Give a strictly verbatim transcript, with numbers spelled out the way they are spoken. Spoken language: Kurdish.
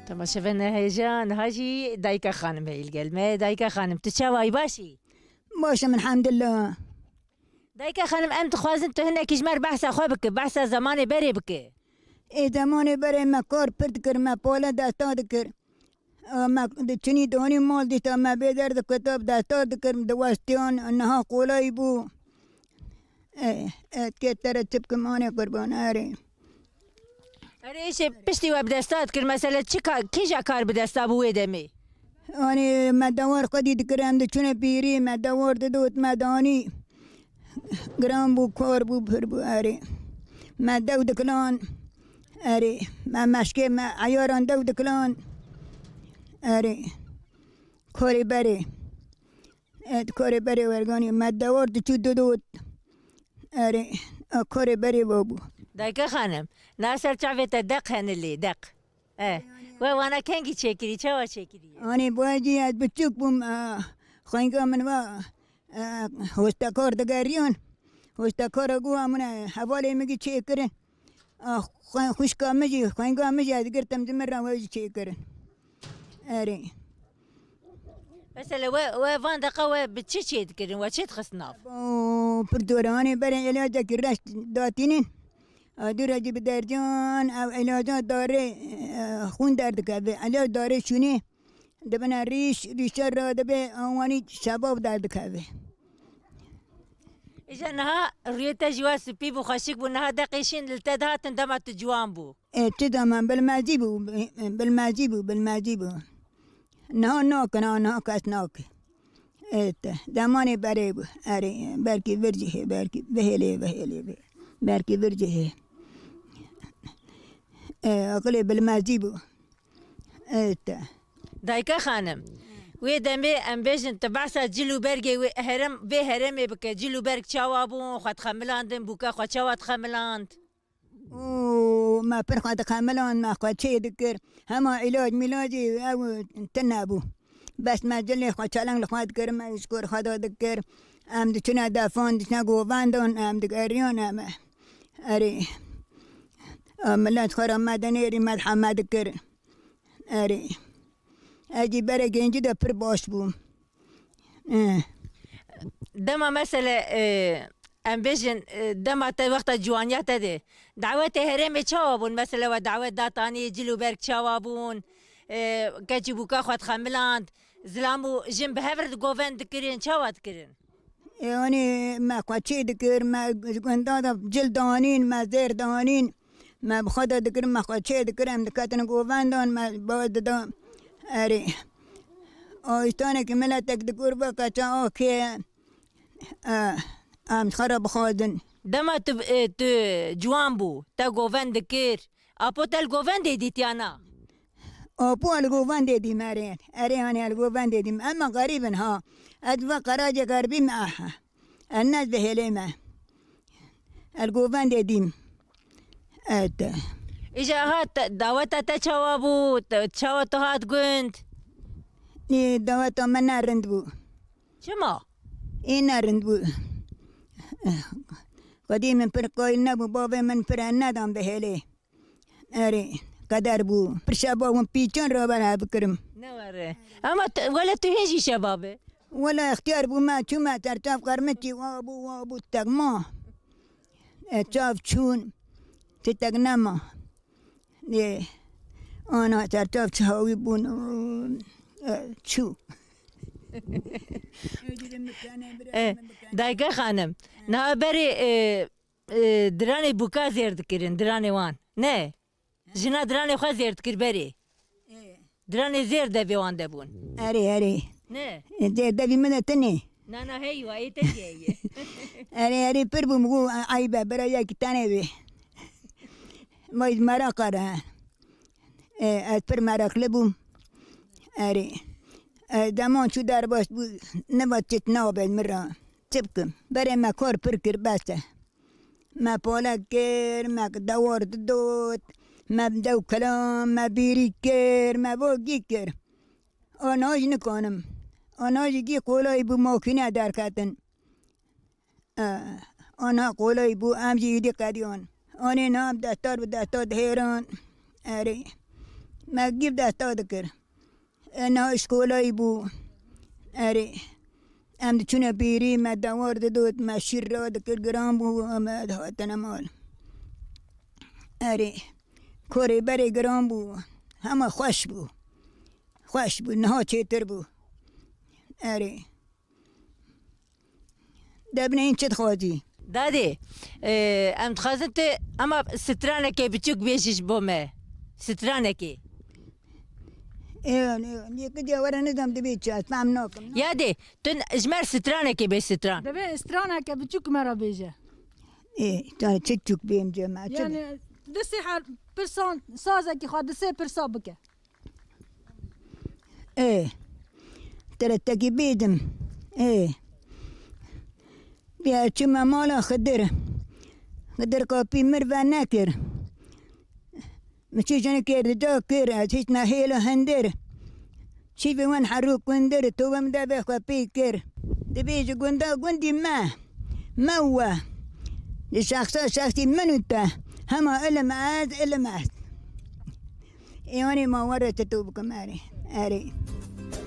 Temaşevanê hêja, niha jî Dayika Xanim heye li gel me. Dayika Xanim, tu çawa yî, baş î? Baş im, elhamdulillah. Dayika Xanim, em dixwazin tu hinekî ji me re behsa xwe bike, behsa zemanê berê bike. Ê, zemanê berê me kar pir dikir, me pale desta dikir. Ê, me diçinî danî mal dîta, me bêder dikir, desta dikir, diwestiyan, niha qolay bû. Ê, ê, kê te re çi bikim, anê qurban, erê. Erê, îşê piştî we bi desta dikir, mesele çi ka-, kîja kar bi desta bû wê demê? Anê me dewar xwedî dikir, em diçûne pîrî, me dewar didot, me danî. Giran bû, kar bû, pir bû, erê. Me dew dikilan, erê. Me meşkê, me eyaran dew dikilan, erê. Karê berê. E, karê berê werganî, me dewar diçû didot. Erê, e, karê berê ve bû. Dayika Xanim, na ser çavê te deq hene lê, deq. E, we wana kengî çêkirî, çawa çêkirî? Anî, bu cî ez biçûk bûm, e, xwenga min va, e, hostekar digeriyan. Hostekara got, "Amune, hevalê min gî çêkirin." A, xwe-, xwişka min jî, xwenga min jî ez girtim, ji min re we jî çêkirin. Erê. Mesela we, we van deqa we bi çi çê dikirin, we çi dixistin nav? O, pir dor e, anê berê îlacekî reş datînin. A, dû re jî bi dercan, ew îlaca darê, e, xûn derdikeve. Îlac darê şûnê. Dibine rîş, rîşa radibe, awanî şebab derdikeve. Îja niha rûyê te jî wa spî bû, xweşik bû, niha deqê şîn li te dihatin dema tu ciwan bû. Ê, çi dema bilmezî bû, bilmezî bû, bilmezî bû. Niha nakin, ha, niha kes nake. Ê, te, demanê berê bû. Erê, belkî vir jî hê, belkî vihêlê, vihêlê, vihê. Belkî vir jî hê. Ê, aqilê bilmezî bû. Ê, te. Dayika Xanim, wê demê em bêjin tu behsa cil û bergê wê herem, vê herêmê bike. Cil û berg çawa bûn, xwe dixemilandin, bûka xwe çawa dixemiland? Û me pir xwe dixemiland, me xwe çê dikir. Hema îlac mîlacî ew tune bû. Bes me cilê xwe çeleng li xwe dikir, me ji kor xwe de dikir. Em diçine defan, diçine govendan, em digeriyan, em, erê. Em milet xwe re me dinêrî, me heme dikir. Erê. Ez jî berê gencî de pir baş bûm. Eh. Dema mesele, e, em bêjin, e, dema te wexta ciwaniya te de, dawetê herêmê çawa bûn? Mesele we dawet datanî, cil û berg çawa bûn? E, keçî bûka xwe dixemiland, zilam û jin bi hev re govend dikirin, çawa dikirin? Ê, anî me xwe çê dikir, me ji gunda de cil danîn, me zêr danîn. Me bi xwe de dikir, me xwe çê dikir, em diketin govendan, me baz dida. Erê. Awistanekî miletek dikur, veke ça a kê, e, em ji xwe re bixwazin. Dema tu, e, tu ciwan bû, te govend dikir, Apo te li govendê dît ya na? Apo ez li govendê dîm, erê. Erê, anî ez li govendê dîm. Em xerîb in ha. Ez ve qeracek herbîm, ah. Ez ne ez bihêlê me. Ez li govendê dîm. Evet. Îja ha te, daweta te çawa bû? Te, çawa tu hat gund? Nê, daweta me ne rind bû. Çima? Ê ne rind bû. Xwedî min pir qayîl nebû, bavê min pir nedan bihêlê. Erê, qeder bû. Pir şebab bûm, pîçan re ber hev bikirim. Ne were. Ama te, wele tu hê jî şebab e. Wele extiyar bûme, çûme ser çav qermitî, wa bû, wa bû, tek ma. E, çav çûn, ti tek nema. Ê, ana ser çav çi hawî bûn, e, çû. E, Dayika Xanim, niha berê, e, e, diranê bûka zêr dikirin, diranê wan. Ne? Jina diranê xwe zêr dikir berê. Ê. Diranê zêr devê wan de bûn. Erê, erê. Ne? Ê, zêr devî min de tinê. Na, na, heyî wa, ê te jî heye. Erê, erê, pir bûm, got, eyb e, bira yekî tenê bê. Vay, meraq e. Ê, ez pir meraqli bûm. Erê. E, deman çû derbas bû, niva çit nabe min re. Çi bikim? Berê me kar pir kir, bes e. Me pale kir, me dewar didot, me dew kilan, me bîrî kir, me bo gî kir. Ana jî nikanim. Ana jî gî qolay bû, makîne derketin. Eh, ana qolay bû, em jî îdî qediyan. Anê na em destar bi destar dihêran. Erê. Me gîv desta dikir. E, niha şkolayî bû. Erê. Em diçûne bîrî, me dewar didot, me şîr radikir, giran bû, em hatine mal. Erê. Korê berê giran bû. Hema xweş bû. Xweş bû, niha çêtir bû. Erê. Debneyîn çi dixwazî? Dadê, e, em dixwazin tu ema stranekê biçûk bêjî ji bo me. Stranekê. Ê, ê, yekê diya were nizam dibê çi, ez fehm nakim. Ya dê, tu n-, ji me re stranekê bê stran. Divê straneke biçûk me re bêje. Ê, ta çi çûk bêm cema, çi Yani, di sê her pirsan, sazekî xwe di sê pirsa bike. Ê, teretekî bêdim. Ê. Ya çûme mala Xidir. Xidir kapî mir venekir. Min çi jinikê dida kir, ez hîç nehêlo hindir. Çîvê wan herû kundir, tobe min devê xwe pê kir. Dibê ji gunda gundî me, me we. Ji şexsa şexsî min û te. Hema ilim ez, ilim ez. Ê wanê ma were ti to bikim erê. Erê.